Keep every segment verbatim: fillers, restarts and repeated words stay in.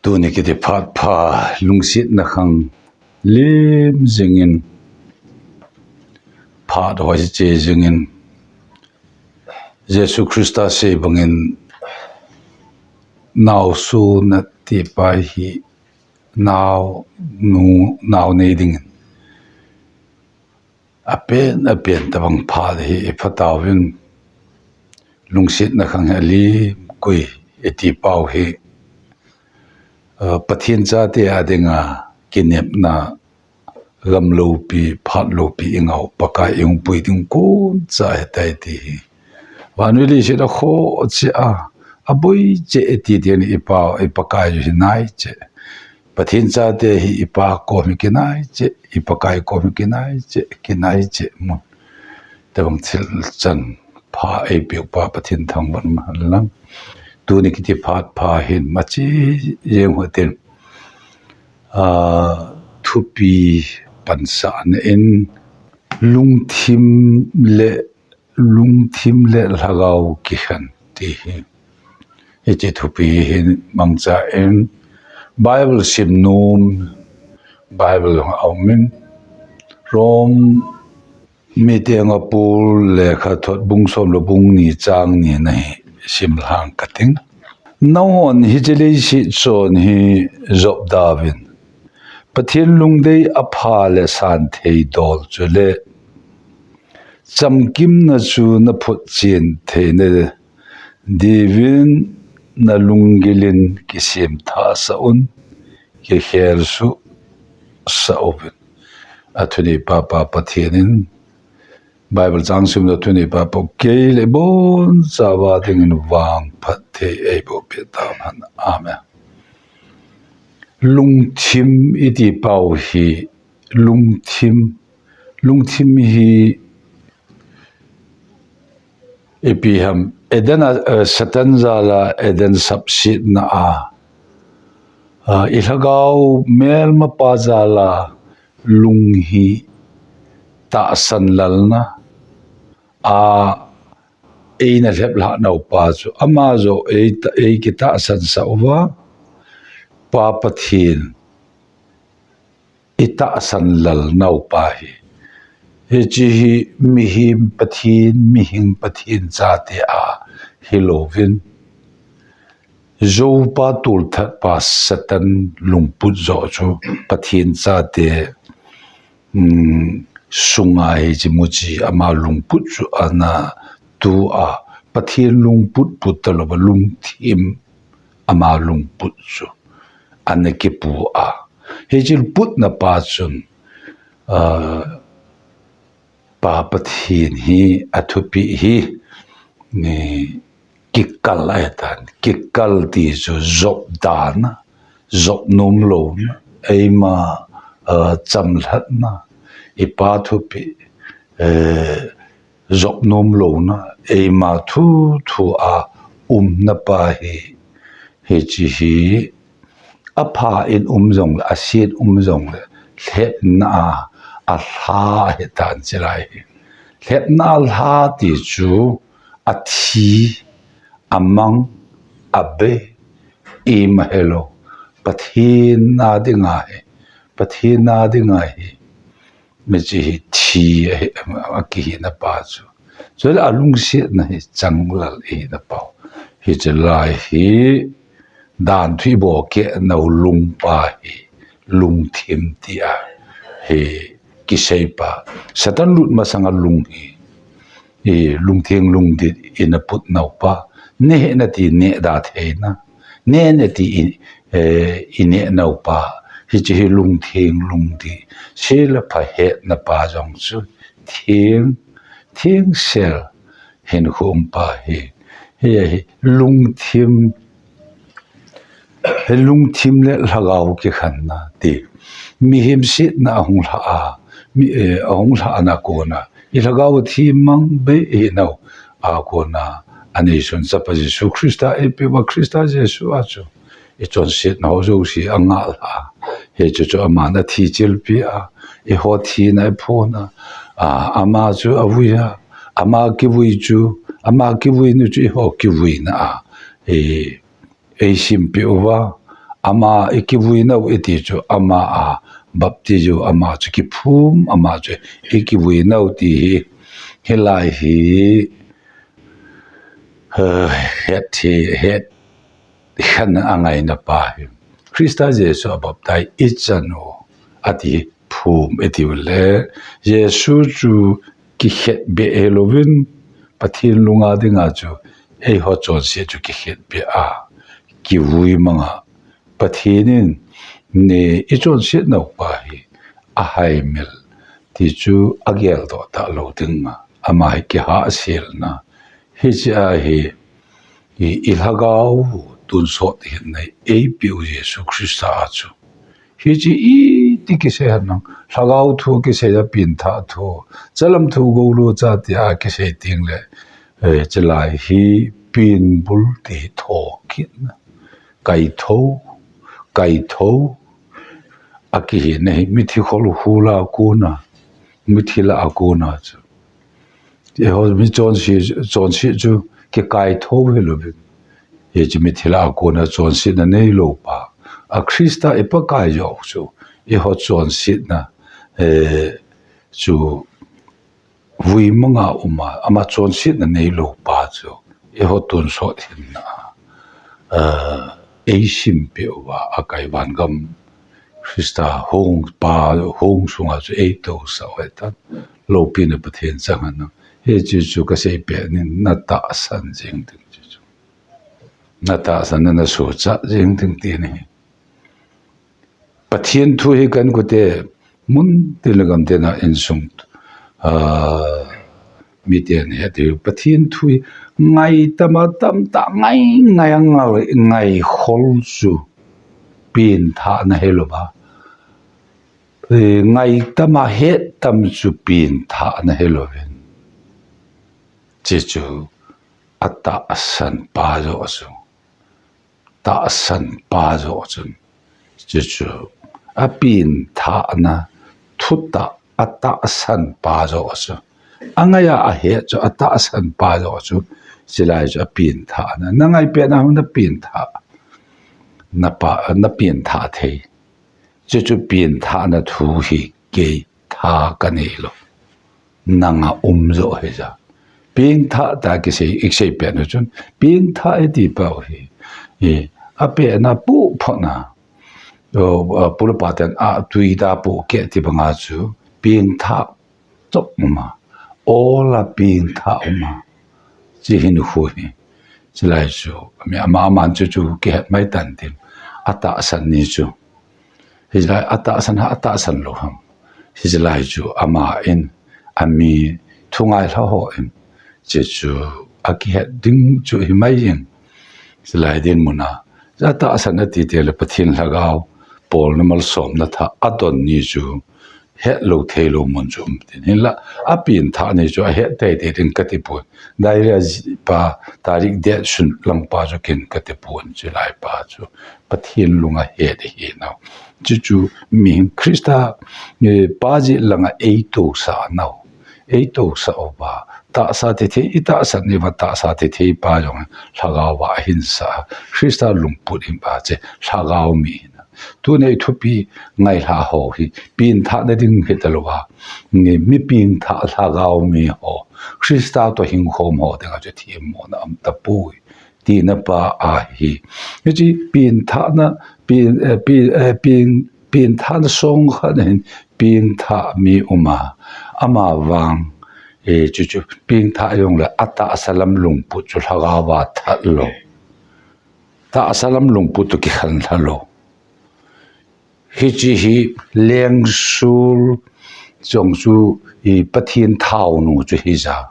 Tuni kiti phat pha lungsetna khang lim jingin, phat hoi che jingin, Jesu Christa sei bangin nao suna tipa hi nao nu, nao nei dingin apen, apen tabang phat hi i phat tauvin, lungsetna khang hi alim koi i tipau hi, ah, Pathen chate a dinga kinepna, gam loupi, phat loupi i ngah u, Pakai i hung pui ding kon cha ahitai ti hi. Vannoi leiset a khoh cheh a, aboi cheh i ti ding i pau, i Pakai hi nai cheh. Pathen chate hi i Pa kom hi kinai cheh, i Pakai kom hi kinai cheh, kinai cheh mun. Tabang thil chan pha eipeu pa Pathen thangvah in umhen lang. Tuni kiti phat pha hin machi jeng u hitin, ah, thupi pansahna in lungthim le, lungthim le lhagao kikhen ti hi. Hiche thupi hi mangcha in Bible sim nom, Bible a um in, Rom mite a Paul lekhathot bung som le bung ni chang ni na hi sim lhang kating. Nanghon hiche leiset chon hi jop dauvin, Pathen lungdei apha le san thei dol chule chamkimna chu na photchen theina diuvin na lunggil in kisem thah sah un, kikhel suh sah uvin. Athuneipa pa Pathen in Bible chang simna thuneipa pa kei le ibon chauva dingin vangphatthei eiboh peh tahen. Amen. Lungthim i tipau hi, lungthim, lungthim hi ipi ham, Eden a, eh, Satan jal a Eden sapsetna a, ah, i lhagao melmapa jal a lung hi tahsan lalna a eina lhep lhah naupa chu ama joh ei ta-, ei kitahsan sah uva, Pa Pathen i tahsan lal naupa hi. Hiche hi mihem Pathen, mihing Pathen chate a hilouvin, joupa tolthatpa Satan lungput joh chu Pathen chate, um, sunga hiche muchi ama lungput chu ana tu a, Pathen lungput put talouva lungthim ama lungput chu ana kipu a. Hiche putna pa chun, ah, Pa Pathen hi athupeh hi, ni kikal ahitan, kikal ti chu jop dan a, jop nom louna, eima, ah, chamlhatna, i Pa thupeh, eh, jop nom louna, eima thu thu a umna pa hi, hiche hi, apha in um jongle, aset um jongle, lhepna a, alha ahitan chulai hi. Lhepna alha ti chu athi, amang, abei, ima hilou. Pathen a dinga hi, Pathen a dinga hi, michi hi thi ahi, akihina pa chu. Chule alungsetna hi changlal ihina pau. Hiche lai hi, dan thu i bolkeh nau lungpa hi, lungthim tia hi kiseipa. Satan lut masanga lung hi, i lungtheng lungdih ina put naupa. Neh hih in ati neh da theina. Neh in ati i, eh, i neh naupa. Hiche hi lungtheng lungdih. Sel le pha hetna pa jong chu theng, thengsel hinkho umpa hi. Hi, hi lungthim, hi lungthim le lhagao kikhenna ti. Mihem setna ahung lha a, mi, eh, ahung lhahna kona, i lhagao thim mang bei ihinau a kona, aneisun Chapa Jesu Christa eipeuva Christa Jesu a chu i chonsetna ho jouse angah lha a. Hichu chu aman athi chilpi a, eiho thina eiphon a, a, ama chu avui a, ama kivui chu, ama kivui nu chu eiho kivuina a, ei, eisimpeh uva, ama i kivui nau i ti chu ama a baptize u, ama chu kiphum, ama chu i kivui nau ti hi, hilai hi, eh, het hi, het khan a ngaina pa hi. Krista Jesu a baptize i chan u, a ti phum i ti u le, Jesu chu kikhet be e louvin, Pathen lunga dinga chu, eiho chonset chu kikhet be a, kivui manga, Pathen in, ni i chonset nau pa hi, a haimil, ti chu a geldoh ta lou dinga, ama hi kihahselna. Hiche a hi, i, i lhagao tonsot hinna eipe u Jesu Krista a chu. Hiche iti kisei ham nang, lhagao thu kisei a pengthah thu, chalam thu golu cha ti a kisei teng le, eh, chulai hi pengbul ti thokitna. Kaitho, kaitho, a kihina hi, mithi khol hula kona, mithi la a kona chu. Eiho mi chonse, chonse chu kikaitho hi louvin. Hiche mithi la a kona chonsetna neilou pa. A Krista i Pakai joh chu, eiho chonsetna, eh, chu vui manga uma, ama chonsetna neilou pa chu, eiho tonsot hinna, eh, ei simpi uva, a kai vangam Krista hung pa, hung sunga chu ei tousah u ahitan, loupina Pathen chang hen. Hiche chu kasei pet in na tahsan jing ding chu. Na tahsan na, na suhchat jing ding ti ahi. Pathen thu hi kan kote mun tin le gam tin a insung, ah, miten het diu. Pathen thu hi ngai tama tamtah ngai, ngai a ngai, ngai khol chu pengthahna hilou va. Eh, ngai tama het tam chu pengthahna hilouvin. Hiche chu a tahsan pa joh chu. Tahsan pa joh chun, chuchu a pengthahna thutah a tahsan pa joh chu, a ngai a a het chu a tahsan pa joh chu, chulai chu a pengthahna, na ngai pet na hung na pengthah, na pa, na pengthah thei. Chuchu pengthahna thu hi kei tha ka nei lou. Nanga um joh hi ja. Pengthah ta kisei, i sei pet u chun. Pengthah i ti pau hi. I, a pet na pu pho na. O, a, pulu pa ten a tui ta pu ke ti banga chu. Pengthah chop uma. Ola pengthah uma. Chi hin khu hi. Chulai chu. Mi ama aman chu chu kihet mai tan tin. A tahsan ni chu. Hilai a tahsan ha, a tahsan lou ham. Hilai chu ama in, a mi thungai lha ho in. Chuchu a kihet ding chu hi mai jing. Hilai din muna. A tahsan a ti te le Pathen lhagao. Paul na malsomna tha a don ni chu. Het lou thei lou mun chu um tin. Hinla a pengthah ni chu a het tei tei ding ka ti pon. Diary a ji pa, tarik date sun lang pa chu kin ka ti pon chulai pa chu. Pathen lunga het hi nau. Chuchu mi Krista, eh, pa ji langa ei tousah nau. Ei tousah uva. Tahsa thei thei, i tahsan ni va tahsa thei thei pa jong. Lhagao va hin sa. Krista lungput hin pa che. Lhagao mi hin. Tuni thupi ngai lha ho hi. Pengthahna ding hi ta lou va. Ni mi pengthah lhagao mi ho. Krista to hing khom ho ding a chu themmo na um ta poi. Tina pa ahi. Hiche pengthahna, peng, eh, peng, eh, peng, pengthahna song khat hin pengthah mi uma. Ama vang, eh, chuchu pengthah jong le a tahsa lam lungput chu lhagao va that lou. Tahsa lam lungput to kikhen lha lou. Hiche hi lengsul chong chu i Pathen thaonu chu hi ja.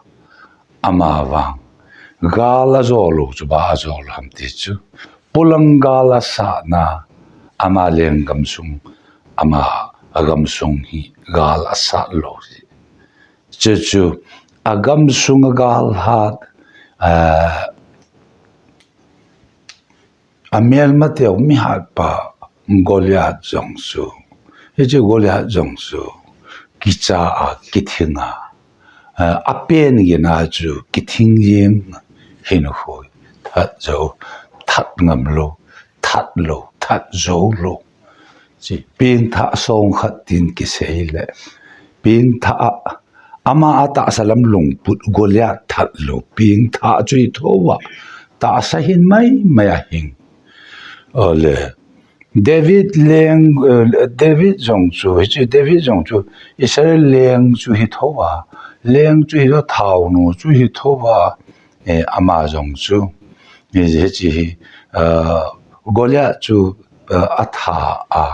Ama vang. Gal a jo lou chu ba a jo lou ham ti chu. Polang gal a sahna ama lenggam sung, ama a gam sung hi gal a sah lou hi. Chuchu a gam sung a gal hat, ah, a melma teu mi hat pa Goliath jong chu. Hiche Goliath jong chu. Kicha a, kithing a. Ah, a pen gin a chu kithing jing hin khu. That jo, that ngam lou, that lou. that jou lou. Chi, pengthah song khat tin kisei le, pengthah a, ama a tahsa lam lungput Goliath that lou, pengthah chu hi thou a, tahsa hin mai mai a hing. Ole, David leng, eh, David jong chu, hichu David jong chu, Israel leng chu hi thou a, leng chu hi thou, thaonu chu hi thou a, eh, ama jong chu, hi, hichi hi, eh, Goliath chu, eh, a that a,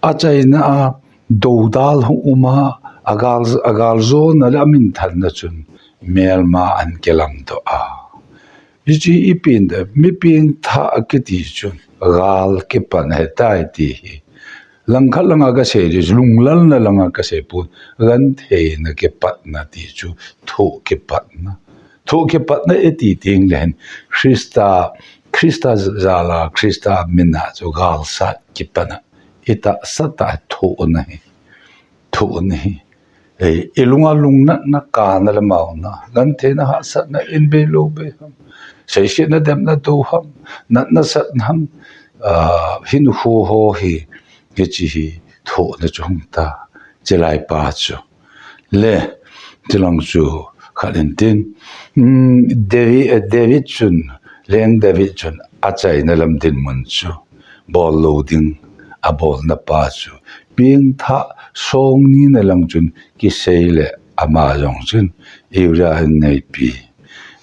a chaina a, doudal hung um a, a gal, a galjona le a minthanna chun, melma an kilamdoh a. Hichi i pengthah, mi pengthah kiti chun, gal kipan ahitai ti hi. Langkhat langa kasei di, lunglalna langa kasei pon, gentheina kipatna ti chu, thoh kipatna. Thoh kipatna i ti teng le hin, Christa, Christa jal a, Christa min a chu galsat kipatna. I tahsa tah thohna hi. Thohna hi. Ei, i lunga lungnatna, kana le mauna, gentheina, hahsatna, in bei lou bei ham, seisetna, demna, dou ham, natna, satna ham, ah, hinkho ho hi, hichi hi, thohna chu hung ta, chilai pa chu. Le, chilang chu, khat in tin, um, David, eh, David chun, leng David chun, a chaina lam dinmun chu, bol lou ding, a bolna pa chu, pengthah song nina lang chun kisei le ama jong chun Uriah in neipi,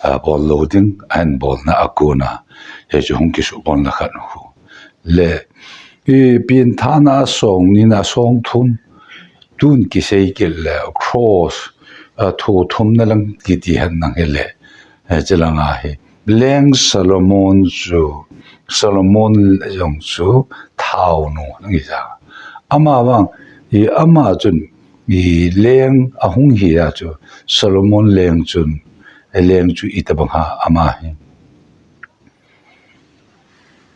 a bol lou ding, a in bolna a kona, hichu hung kisubolna khat khu. Le, i pengthahna song nina song thum, tun kisei kit le cross, a, thu thumna lang kiti hen lang hile, eh, chilanga hi. Leng Solomon chu, Solomon jong chu thaonu nang hi ja. Ama vang, i ama chun, i leng ahung hi a chu, Solomon leng chun, eh, leng chu itobang ham ama hi.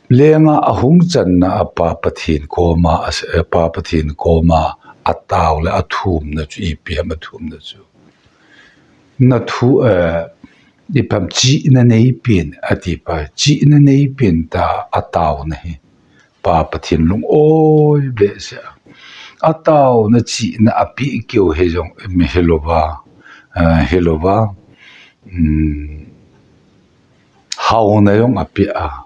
Lenga ahung channa a Pa Pathen koma, a, Pa Pathen koma a tao le a thumna chu ipi ham a thumna chu. Na thu, eh, ipi ham chihna neipen, ati pa, chihna neipen ta a taona hi. Pa Pathen lung-oi behseh a. A taona chihna a peh keu hi jong, mi hilouva, eh, hilouva. Um, Haona jong apeh a.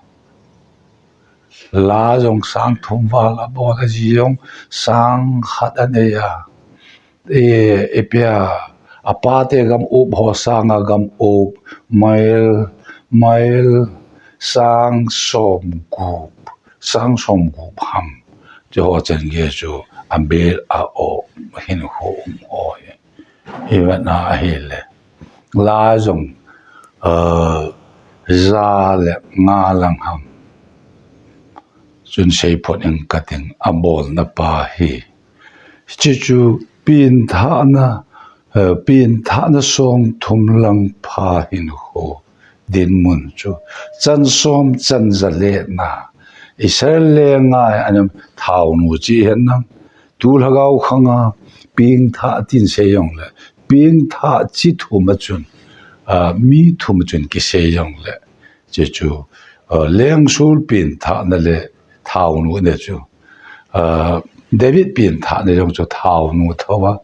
La jong sang thum val abol a, ji jong sang khat anei a. E, ipi a, apate gam up ho sanga gam up, mile, mile sang som gup, sang som gup ham. Chu ho chan gei chu abel a o hin ho um o hi. Hi vet na ahile. La jong, uh, ja le nga lang ham. Chun seiphot ing kating abolna pa hi. Chuchu pengthahna, uh, pengthahna song thum lang pha hinkho dinmun chu. Chan som chan ja le na. Israel lenga anem thaonu chi hen nang. Tu lhagao khanga pengthah tin sei jong le, pengthah chi thum a chun, a, mi thum a chun kisei jong le, chuchu, a, lengsul pengthahna le thaonu ne chu, a, David pengthahna jong chu thaonu thou a,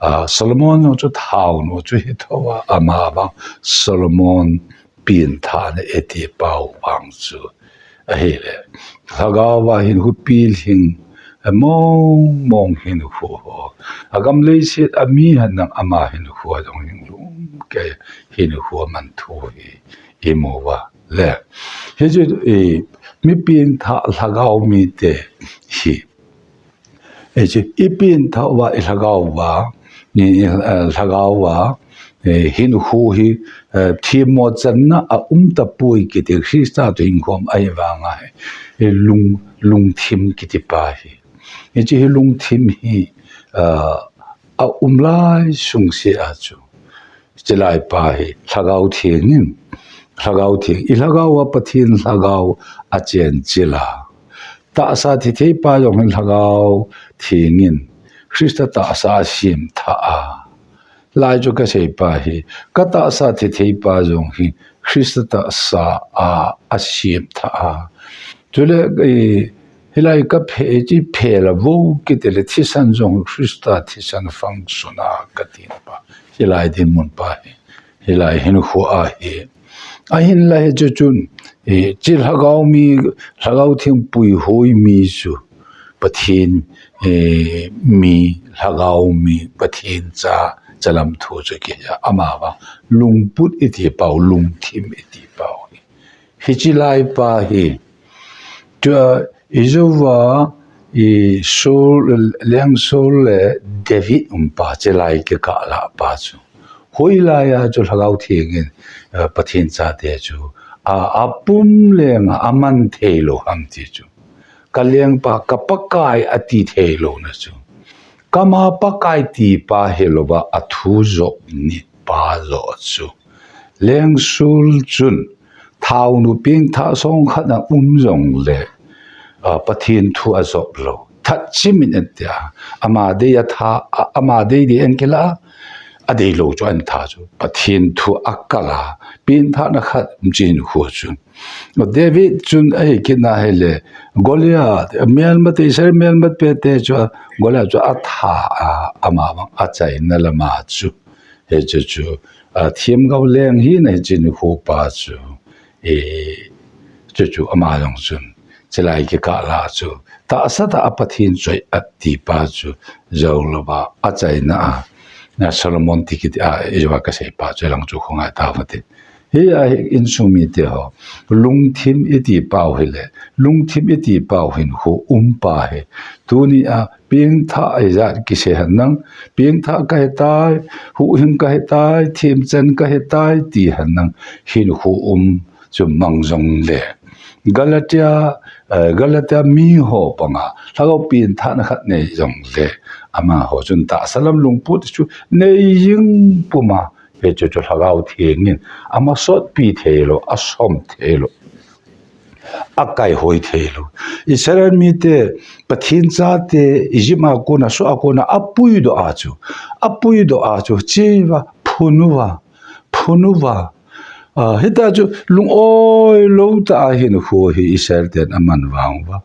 a, Solomon jong chu thaonu chu hi thou a, ama vang Solomon pengthahna eti pau vang chu ahile. Lhagao va hinkho pilhing, a mong mong hinkho ho. Agam leiset a mi hen nang ama hinkho jong hing lum kei hinkho man thu hi imu uva le. Hichu i mi pengthah lhagao mite hi. Hichu i pengthah uva i lhagao uva, i, i, eh, lhagao uva, eh, hinkho hi, eh, themmo channa a um tapoi kiti Christa toh hingkhom ahi vanga hi, eh, lung, lungthim kiti pa hi. Hichu hi lungthim hi, eh, a um lai sungse a chu. Chilai pa hi, Lhagao Theng in, Lhagao Theng, i lhagao a Pathen Lhagao a chenchil a. Tahsa thithei pa jong hi Lhagao Theng in, Christa tahsa a semthah a. Lai chu kasei pa hi, ka tahsa thithei pa jong hi, Christa tahsa a, a semthah a. Chule, eh, hilai ka phe, chi phe la vo kiti le thisan jong Krista thisan function a ka tin pa. Hilai dinmun pa hi. Hilai hinkho a hi. Ahinla hiche chun, eh, chi lhagao mi, lhagao theng puihoi mi chu. Pathen, eh, mi, lhagao mi, Pathen cha, chalam thu chu kihe a, amavang lungput iti pau, lungthim iti pau hi. Hiche lai pa hi, tua, ijouva, i Saul, Leng Saul le David um pa, hiche lai kikah lah pa chu. Hoilai a chu Lhagao Theng in, eh, Pathen chate chu, a, apum leng a, aman thei lou ham ti chu. Ka lengpa, ka Pakai ati thei louna chu. Kama Pakai ti pa hilouva, athu jop nit pa joh chu. Leng Saul chun, thaonu pengthah song khat a um jongle, a, Pathen thu ajop lou. That chimin atia, ama dei atha, a, ama dei dei ahin kila, adei lou chu ahin tha chu. Pathen thu akal a, pengthahna khat um chin khu chu. David chun ahi kit na hile, Goliath, melmate, Israel melmate chu, Goliath chu atha a, amavang achaina lama chu. Hiche chu, a, themgao leng hina hiche nikho pa chu, e, chu chu ama jong chun, chulai kikah lah chu, tahsa tah a Pathen choi ati pa chu, jou louva, achaina a, na Solomon ti kiti a, ijouva kasei pa chu, lang chu khongai tauve ti. Hi a hi insung mite ho, lungthim iti pau hile, lungthim iti pau hinkho um pa hi, tuni a, pengthah ijat kisei henlang, pengthah kahitai, huhhing kahitai, themchan kahitai, ti henlang, hinkho um chu mang jongle. Galatia, eh, Galatia miho panga, lhagao pengthahna khat nei jongle. Amaho chun tahsa lam lungput chu nei jing puma, hiche chu Lhagao Theng in, amasotpi thei lou, asom thei lou. Akaihoi thei lou. Israel mite, Pathen chate, Egypt a kona, soh a kona, apuidoh a chu. Apuidoh a chu, cheuva, phun uva, phun uva. A, hita chu, lung-oi lou tah a hinkho hi Israel ten aman vang uva.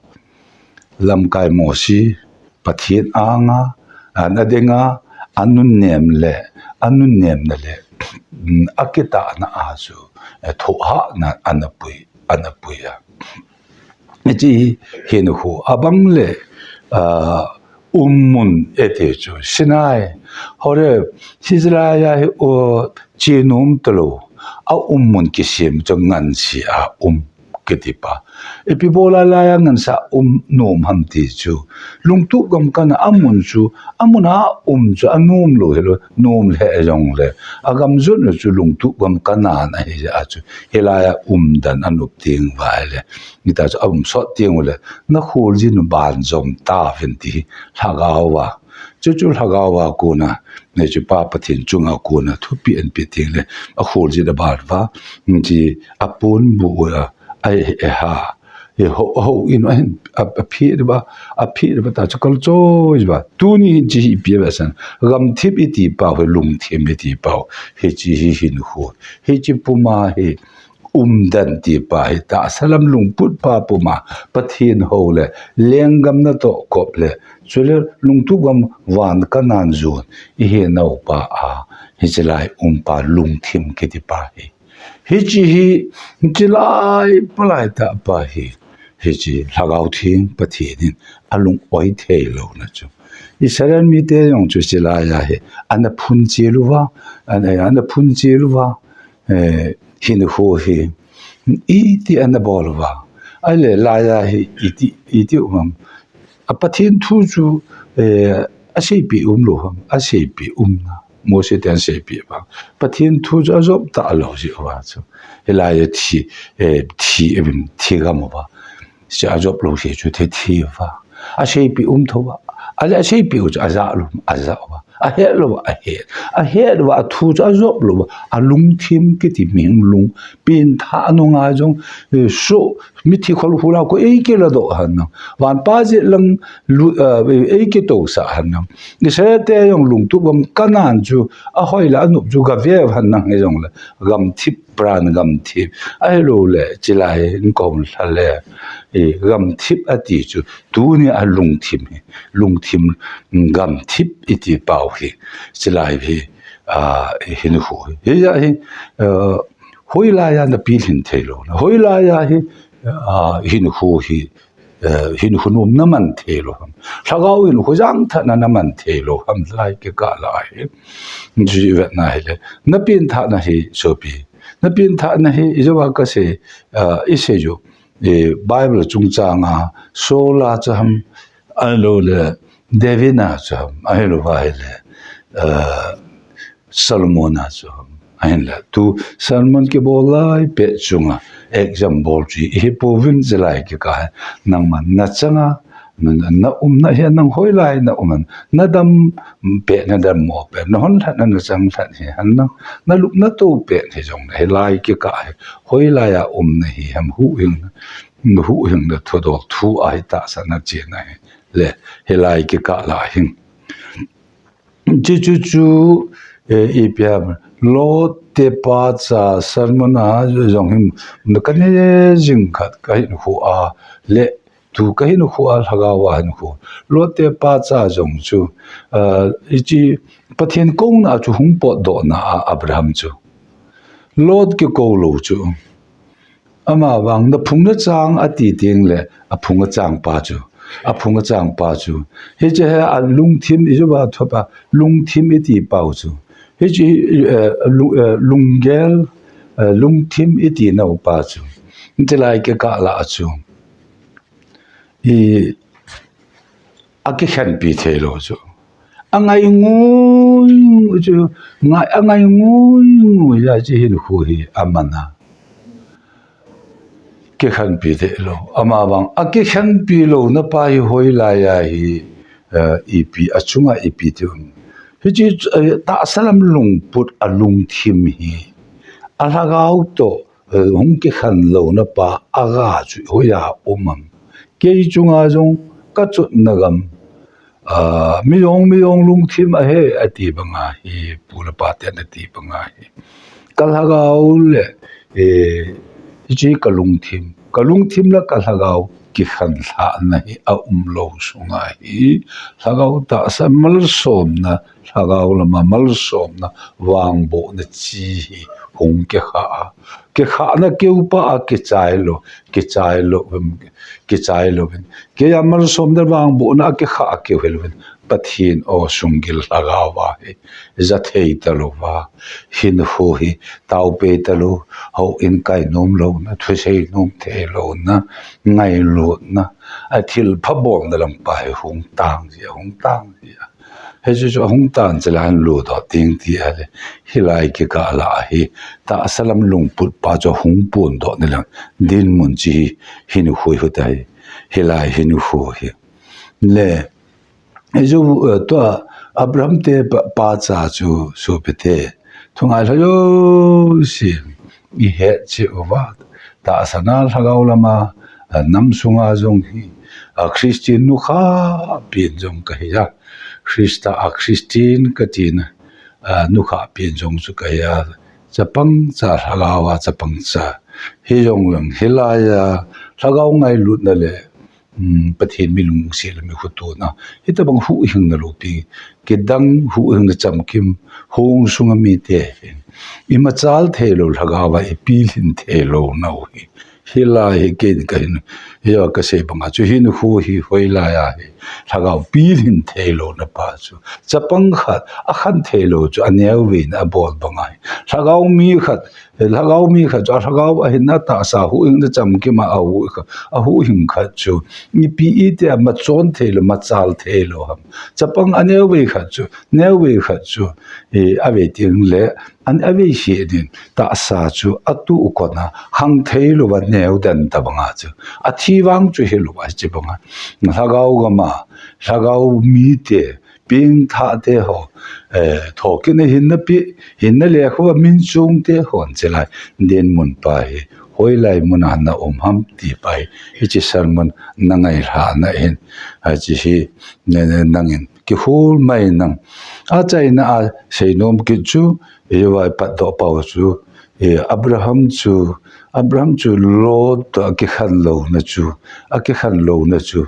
Lamkai Mosi, Pathen anga, ana dinga, anunnem le, anunnemna le, mm, akitahna a chu, eh, thohhatna ana pui, ana pui a. Hiche hi hinkho, abang le, ah, ummun iti chu, Sinai, Horeb, hiche lai a hi, o, chenom talou, aummun kisem chu ngansi a um kiti pa. Ipi bola laiya ngansi a um nom ham ti chu. Lungtup gam kana amun chu, amun a um chu anom lou hilou, nom lheh jongle. Agam jotna chu lungtup gam kana ahi jeh a chu. Hilai a umdan anop teng uva ahile. Hita chu aum sot teng ule. Na kholjin u banjom tauvin ti hi. Lhagao a. Chuchu Lhagao a kona. Hichu Pa Pathen chunga kona. Thupeh anpe teng le. Akholjin aban uva. Hiche aponbuh uva. Ai, eh, ha. Hi ho, ho in a hin, a, aphi uva, aphi uva ta chu kalchoi uva. Tuni hiche hi ipi ave san. Gamthip iti pau, hi lungthim iti pau. Hiche hi hinkho. Hiche puma hi umdan ti pa hi tahsa lam lungput pa puma. Pathen hou le, lenggam natoh kop le. Chule lungtup gam van Canaan jon. Ihinau pa a. Hiche lai um pa lungthim kiti pa hi. Hiche hi, hiche lai, palai tah pa hi, hiche Lhagao Theng Pathen in alung-oi thei louna chu. Israel mite jong chu hiche lai a hi, ana phun chil uva, ana, ana phun chil uva, eh, hinkho hi, iti ana bol uva. Ahile lai a hi, iti, iti um am. A Pathen thu chu, eh, aseipeh um lou ham, aseipeh um na. Mose ten aseipeh uva. Pathen thu chu ajop talou jeh uva chu. Hilai a thi, eh, thi, eh, thi gam uva. Chu ajop lou jeh chu thi, thi uva. Aseipeh um thou uva. Ahile aseipeh u chu aja lou, aja uva. Ahet lou uva, ahet. Ahet uva, athu chu ajop lou uva. Alungthim kiti mihing lung. Pengthah nunga jong, eh, so, Mithi khol hula ko ei kila do han nang. Van pa je lang lu, uh, ei kito sa han nang. Israel te jong lungtup gam Canaan chu ahoi la anup chu gave han nang he jong le. Gam thip pran gam thip. Ahilou le chilai in ko la le. E, gam thip ati chu tuni a lungthim hi. Lungthim gam thip iti pau hi. Chilai hi, a, hin khu hi. Hi ja hi, uh, Hoilai a na pilhin thei lou. Hoilai a hi, a, hin khu hi, eh, hin khu nom na man thei lou ham. Lhagao hin khu jang tha na na man thei lou ham lai kikah la hi. Ji vet na hi le. Na pin tha na hi sopi. Na pin tha na hi i jo wa ka se, a, i se jo. E, Bible chung chang a, Saul a cha ham, a lo le, David a cha ham, a hi lo wa hi le, a, Solomon a chu ahin la tu sermon kibol lai pet chunga exam bol chu ihi pouvin chilai kikah nangman na changa na, na umna hi nang hoilai na um an na dam pet na dam mo pet na hon lhat na na chang lhat hi han nang na lup na to pet hi jong na hilai kikah hi hoilai a umna hi ham huhhing na huhhing na thudol thu a hi tahsa na chena hi le hilai kikah la hing. Chuchu chu, eh, ipi ham, Lot te pa cha sermon a jong hin, na ka ne jing khat ka hin khu a, le tu ka hin khu a, lhagao a hin khu. Lot te pa cha jong chu, eh, i chi Pathen kong na chu hung pot do na a Abraham chu. Lot kiko lou chu. Ama vang na phung na chang ati ting le a phung a chang pa chu. A phung a chang pa chu. Hi che he a lungthim i ju ba thop a lungthim i ti pau chu. Hi che, eh, lu-, eh, lunggel, eh, lungthim i ti nau pa chu. Ti lai kikah la chu. I a kikhenpi thei lou chu. A ngai ngui ngui chu, ngai, a ngai ngui ngui a chi hin khu hi a man a. Kikhenpi thei lou. Ama vang, a kikhenpi lou na pa hi hoilai a hi, eh, ipi, a chunga ipi ti un. Hi chi, eh, tahsa lam lungput a lungthim hi. A lhagao to, eh, hung kikhen lou na pa a ga chu hoiya um am. Kei chunga jong ka chutna gam. Ah, mi jong, mi jong lungthim a he, a ti banga hi, pu le pa ten a ti banga hi. Ka lhagao le, eh, hi chi ka lungthim. Ka lungthim le ka lhagao kikhen lhahna hi a um lou sunga hi. Lhagao tahsa malsomna, lhagao lama malsomna, vangbohna chi hi hung kikha a. Kikhahna keu pa a kichai lou, kichai lou, kichai lou vin. Kei a malsomna vangbohna a kikha a keu hi lou vin. Pathen o sunggil lhagao a hi. Ja thei ta lou va. Hin khu hi. Tao pe ta lou. Hou in kai nom lou na. Thu sei nom thei lou na. Ngailut na. A thil pha bol na lam pa hi hung tang ji a, hung tang ji a. Hi chu chu hung tan chila an lu do ting ti a le. Hilai kikah la hi. Tahsa lam lungput pa chu hung pun do ni lang. Dinmun chi hi hin khu hi ta hi. Hilai hin khu hi. Le. Hi chu, eh, tua Abraham te pa, pa cha chu su pe te. Thungai lha yo si. I he chi uva. Tahsa na lhagao lama, eh, nam sunga jong hi. A Christian nu kha pin jong ka hi a. Krista a Christian ka tina, a, nu kha pin jong chu ka hi a. Chapang cha lhagao a chapang cha. Hi jong lang hilai a lhagao ngailut na le, um, Pathen mi lungsi le mi khutuna. Hi tabang huhhing na lou pi. Kidang huhhing na chamkim hung sunga mi te. I machal thei lou lhagao a i pilhin thei lou na u hi. Hilai hi kei ka hin, hi a ka sei banga chu hin khu hi hoilai a hi. Lhagao pilhin thei lou na pa chu. Chapang khat, a khan thei lou chu, a neo vin a bol banga hi. Lhagao mi khat, lhagao mi khat chu, a lhagao a hin a tahsa huhhing na chamkim a a hu kha, a huhhing khat chu. Ipi i te a machon thei lou, machal thei lou ham. Chapang a neo ve khat chu, neo ve khat chu. I a ve ting le, An a vei hi din tahsa chu a tu u kona hang thei lou va neo den ta banga chu. A thi vang chu hi lou va chi banga. Lhagao gama, lhagao mi te, ping tha te ho, eh, thokina hin na pi, hin na le khu va min chung te hon chi lai. Dinmun pa hi, hoilai muna na um ham ti pa hi, hiche sermon na ngailhahna hin, hiche hi, ne, ne, nangin kihol mai nang. Achaina a seinom kit chu, hiva i patdoh pau chu, eh, Abraham chu, Abraham chu Lot toh akikhen louna chu, akikhen louna chu,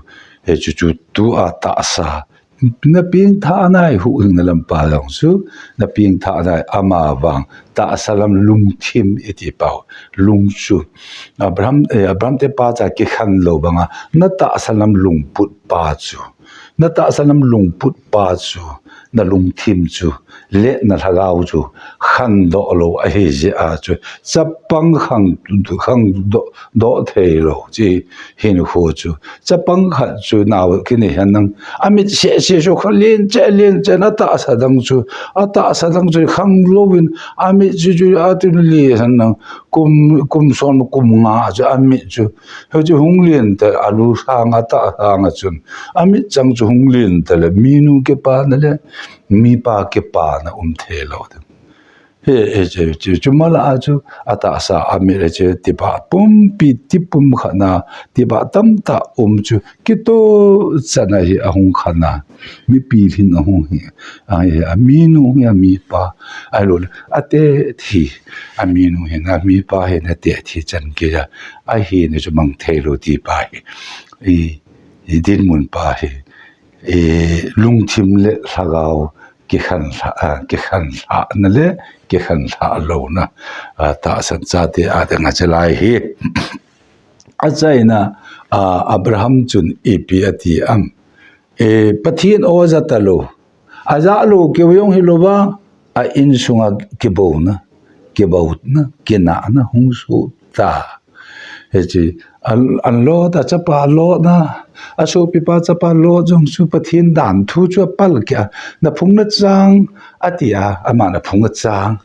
eh, chu chu tua tahsa, na pengthah nai, huhhingna lampa jong chu, na pengthah nai, ama vang tahsa lam lungthim iti pau, lung chu, Abraham, eh, Abraham te pacha kikhen lou banga, na tahsa lam lungput pa chu, na tahsa lam lungput pa chu, na lungthim chu, le na lhagao chu, khendoh lou ahi jeh a chu, chapang khang, khangdoh, doh thei lou, chi hinkho chu. Chapang khat chu nao kini hen nang, amit seh seh chu kha len cheh, len cheh na tahsa dang chu, atahsa dang chu khang louvin, amit chu chu atun li hen nang, kum, kum som kum nga chu amit chu, hichu hung len ta, alu sang atah sang a chun, amit chang chu hung len ta le, minu kipana le, mipa kipana um thei lou ding. He, he, che, che, chu mala a chu, atahsa amit le che, tipa pumpi, ti pum khat na, tipa tamtah um chu, kitoh chan a hi ahung khen a, mipi lhin ahung hi, a, hi, aminu hi, amipa, ahilou le, ate thi, aminu hi, amipa hi, na te thi chan kei a, ahina chu mang thei lou ti pa hi, i, i dinmun pa hi, i, lungthim le lhagao, kikhen lha, a, kikhen lhahna le, kikhen lhah louna, a, tahsan chate a ding a che lai hi. Achaina, a, Abraham chun ipi ati am. E, Pathen o ja talou. Aja lou keu jong hilouva, a insunga kibouna, kibouna, kinahna hung soh ta. Hiche, a, a Lot, achapa Lot na, asopipa chapa Lot jong chu Pathen dan thu chu apal kei a, na phung na chang, ati a, ama na phung a chang.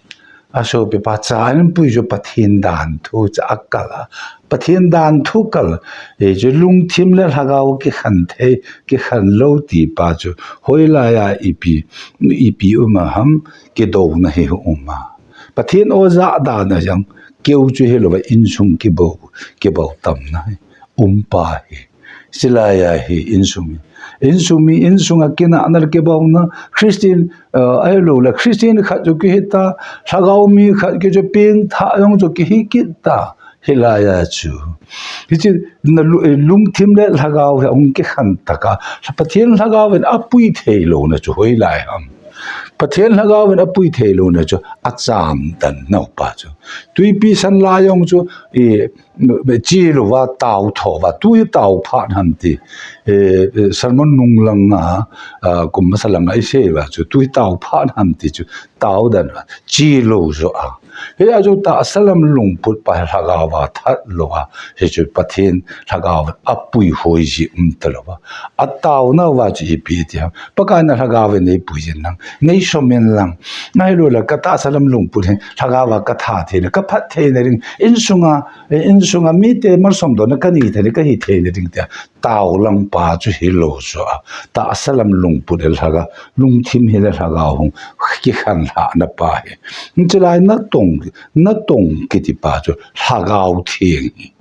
Asopipa cha in pui chu Pathen dan thu chu akal a. Pathen dan thu kal, e, chu lungthim le lhagao kikhen thei, kikhen lou ti pa chu, hoilai a ipi, ipi um a ham, kidouna hi um a. Pathen o ja dan a jong, keu chu hilouva insung kibou, kibou tamna hi, um pa hi. Chulai a hi insung, insung mi, insunga kinahna le kibouna, Christian, eh, ahilou le, Christian khat chu kihi ta, lhagao mi khat ki chu pengthah jong chu kihi kit ta, hilai a chu. Hiche, na lu-, eh, lungthim le lhagao hi ahung kikhen tah a, Pathen lhagao in apui thei louna chu hoilai ham. Pathen lhagao in apui thei louna chu acham dan nau pa chu. Twipi san lai jong chu, i, chi louva tao thou va, tui tao phat ham ti. E, e, sermon nung langa, a, kum masa langa i sei va chu, tui tao phat ham ti chu, tao dan va, chi lou jo a. Hia chu tahsa lam lungput pa lhagao va that lou a, hichu Pathen lhagao va apui hoi ji um ta lou va. Ataona va chu ipi ti ham. Pakai na lhagao va nei pui jin lang, nei som in lang. Ahilou le ka tahsa lam lungput hin, lhagao va ka tha thei na, ka phat thei na ding, insunga, insunga mite malsom dohna ka nei thei na, ka hi thei na ding tia. Tao lang pa chu hilou jo a. Tahsa lam lungput le lhagao, lungthim hi le lhagao hung kikhen lhahna pa hi. Chulai natong, natong kiti pa chu lhagao theng hi.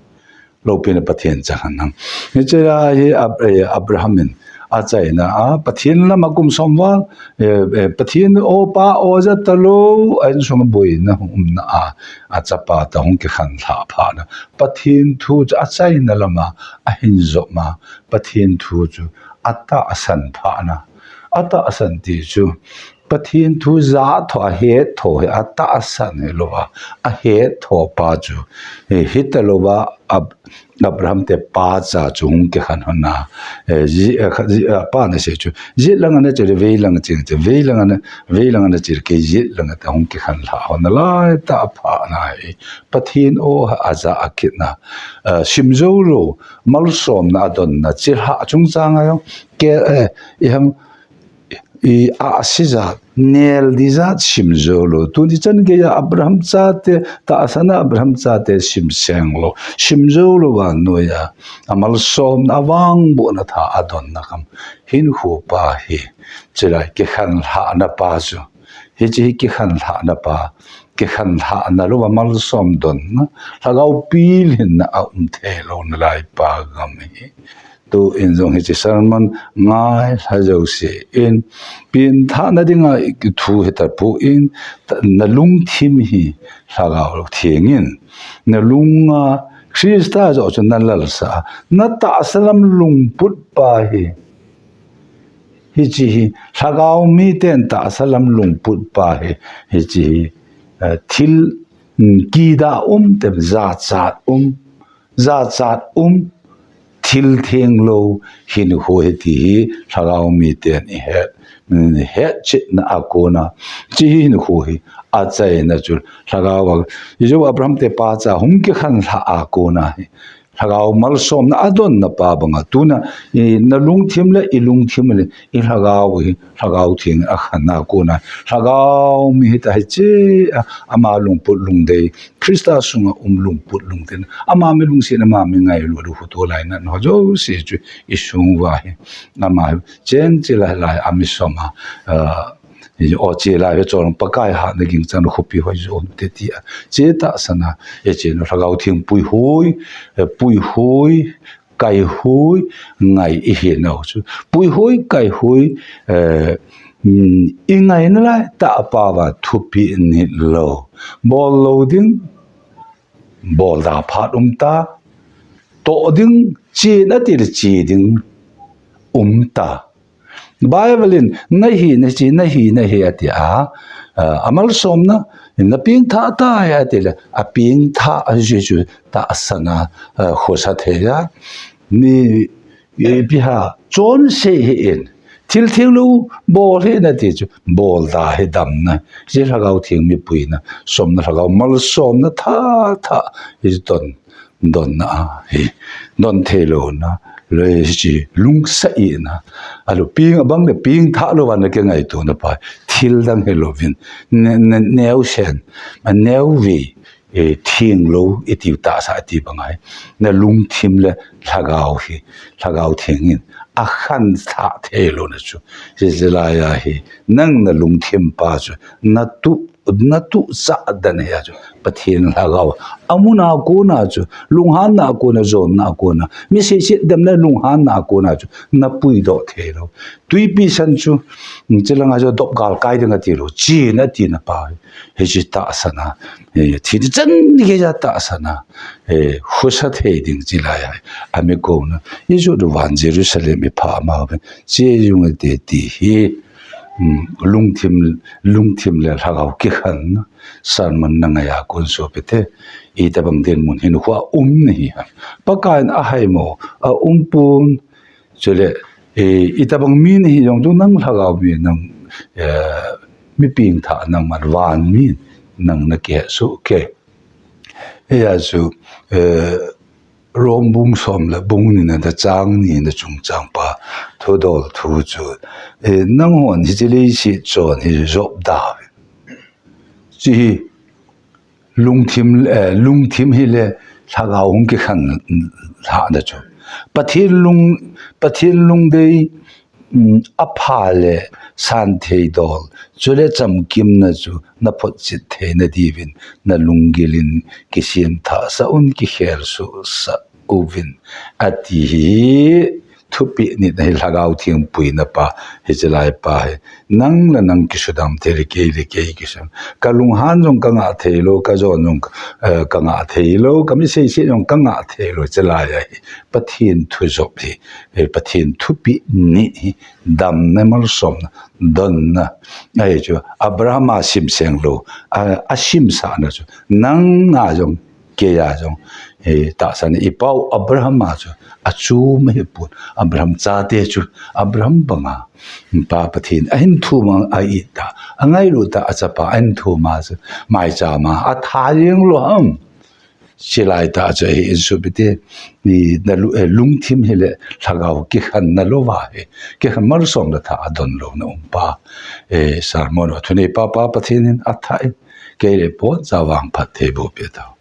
Loupina Pathen chang hen nang. Chulai hi Ab-, eh, Abraham in achaina a, Pathen lam a kum som val, eh, eh, Pathen o pa o ja talou, a insung a boina hung umna a, achapa toh hung kikhen lhah phat na. Pathen thu chu achaina lam a, ahin jom a, Pathen thu chu atahsan phat na. Atahsan ti chu, Pathen thu ja tho, ahet tho hi atahsan hilou va, ahet tho pa chu, eh, hita lou va, Ab-, Abraham te pacha chu hung kikhen hon a, eh, ji, eh, kha, ji, eh, pa na sei chu, ji langa na che, vei langa che, che, vei langa na, vei langa na che, kei ji langa ta hung kikhen lhah hon a lai tah phat na hi, Pathen o ha aja a kit na, eh, sim jou lou, malsomna adon na, chilhah chungchang a jong, ke, eh, i hang, i a, a si jat, nel di jat sim jou lou. Tuni chan gei a Abraham chate, tahsan a Abraham chate sim seng lou. Sim jou lou vannoi a, amalsomna, avangbohna tha adon na kham. Hinkho pa hi, chulai kikhen lhahna pa chu. Hiche hi kikhanlhahna pa, kikhanlhahna louva malsom donna, lhagao pilhinna a um thei louna lai pa gam hi. Tuin jong hiche sermon ngailha jouse in, pengthahna dinga thu hi tapon, na lungthim hi Lhagao Thengin, na lunga Christa joh chu na lalsah a, na tahsa lam lungput pa hi, hiche hi, lhagao miten tahsa lam lungput pa hi, hiche hi, eh, thil, mm, kidah um, tem, jachat um, jachat um, thil thenglou hinkho hi ti hi, lhagao miten i het, mm, hetchetna a kona, hiche hi hinkho hi, achaina chu, lhagao a, hichu Abraham te pacha hung kikhanlhah a kona hi, lhagao malsomna a donna pa banga, tuna, i, na lungthim le, i lungthim le, i lhagao hi, Lhagao Theng a khanna kona, lhagao mi hita hiche a, ama lungput lungdei, Christa sunga um lungput lungdei, ama mi lungset, ama mi ngailut, huto lainat ho jouse chu i sung uva hi, ama hi, chen chilai lai, a mi som a, ah, o chilai hi chon Pakai hatna ging chan khopi hoi jo te ti a, che tahsan a, e chen u Lhagao Theng puihoi, eh, puihoi, kaihui ngai i hinau chu. Puihoi, kaihui, eh, mm, i ngaina lai tah a pa va thupeh nit lou. Bol lou ding, bol da phat um ta. Toh ding, chen a ti le che ding um ta. Bible in, na hi, na che, na hi, na hi, ati a, a, a malsomna, na pengthah tai, ati le, a pengthah, a chu chu, tahsan a, a, khosa thei a. Ni, i, ipi ham, chonse hih in, thil thenglou bol hih in ati chu, bol da hi damna, hiche Lhagao Theng mi puina, somna Lhagao malsomna, tha, tha, hiche ton. Donna a, hi, don thei louna, le hiche lungsa ina, a lou peng, abang le pengthah louva na kingaitona pa, thil dang hi louvin, ne, ne, neo sen, a neo ve, e, thenglou, i tiu tahsa ti bang ahi, na lungthim le Lhagao hi, Lhagao Theng in, a khanthah thei louna chu, hiche lai a hi, nang na lungthim pa chu, na tu na tuchah dan hi a chu, Pathen Lhagao. A mun a kona chu, lunghanna a kona, jonna a kona. Mi seiset damna lunghanna a kona chu, na puidoh thei lou. Tuipi san chu, mm, chilanga chu dop gal kai ding ati lou. Chen ati na pa. Hiche tahsan a. Hi, thi chan ni ke ja tahsan a. Hi, khosa thei ding chilai a. A mi kona. Hichu du van Jerusalem i pha ma ben. Che jung te ti hi. Um, lungthim, lungthim le Lhagao kikhanna, sermon na ngai a kon sopi te, itobang dinmun hinkho a um nahi ham. Pakai in a hai mo, a um pon, chule, e, itobang mi nahi jong chu nang Lhagao mi nang, e, mi pengthah nangman van mi nang na kihet soh kei. Hia chu, e, Rom bung som le bung ni na, chang ni na chungchang pa thudol thu chu, e, nanghon hiche leiset chon hi jop da. Hiche hi lungthim, e, lungthim hi le Lhagao hung kikhanlhahna chu. Pathen lung, Pathen lungdei, um, a pha le san thei dol, chule chamkimna chu na photchet theina diuvin, na lunggil in kisem thah sah un, kikhel soh sah uvin, ati hi thupeh nit ahi. Lhagao Theng puina pa, hiche lai pa hi. Nang le nang kisudam thei le kei le kei kisudam. Ka lunghan jong ka ngah thei lou, ka jon jong, eh, ka ngah thei lou, ka mi seiset jong ka ngah thei lou, hiche lai ahi. Pathen thu jop hi, eh, Pathen thupeh nit hi, damna malsomna, donna. Ahi chu, Abraham a simseng lou, a, a simsahna chu, nang a jong, kei a jong, eh, tahsan i pau Abraham a chu, a chu ma hi pon, Abraham chate chu, Abraham banga, Pa Pathen, a hin thum a, a it ta, a ngailut ta, a chapa, a hin thum a chu, maicham a, a tha jeng lou ham. Chilai tah chu ahi in sopi te, ni na lu-, eh, lungthim hi le Lhagao kikhanna louva hi, kikhan malsomna tha a don louna um pa, eh, sermon a thunei pa, Pa Pathen in a tha in, kei le pon cha vangphat thei boh peh tau.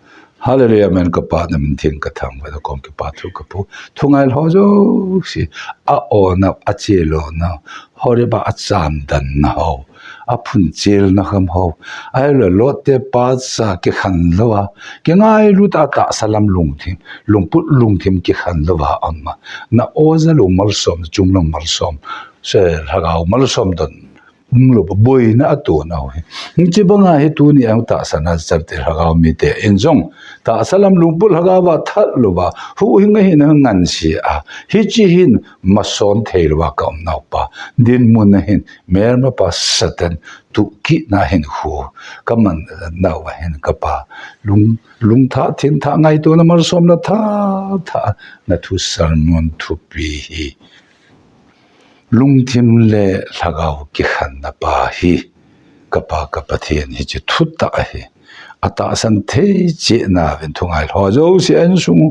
Hallelujah, amen. Ka Pa na min theng ka thangvah na kom kipa thu ka pu. Thu ngailha jouse, a ona, a chelona, Horeb a a chamdanna ho, aphun chelna kham ho, ahilou le Lot te pacha kikhen louva, kingailut a tahsa lam lungthim, lungput lungthim kikhen louva ama, na oja lou malsom, chunglang malsom, se lhagao malsom don umlou, boina ato nau hi. Hiche banga hi tuni a tahsa na chate lhagao mite in jong tahsa lam lungput lhagao va that louva, huhhing a hin ngansi a, hiche hin mason thei louva ka um nau pa, dinmun a hin melmapa Satan tukitna hin khu ka man nauva hin ka Pa, lung, lungthah, thintha, ngaitona malsomna thatha na thu sermon thupi hi lungthim le lhagao kikhenna pa hi, ka Pa ka Pathen, hiche thutah hi atahsan thei cheh nauvin thungai lho jouse a insung u,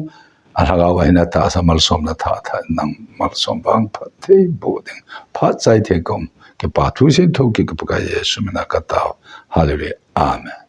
alhagao a hin atahsa malsomna thatha nang malsom vangphat thei boh ding, phat chai thei ka um, kipa thu seiyin thou kit ka Pakai Jesu mina ka tao. Hallelujah. Amen.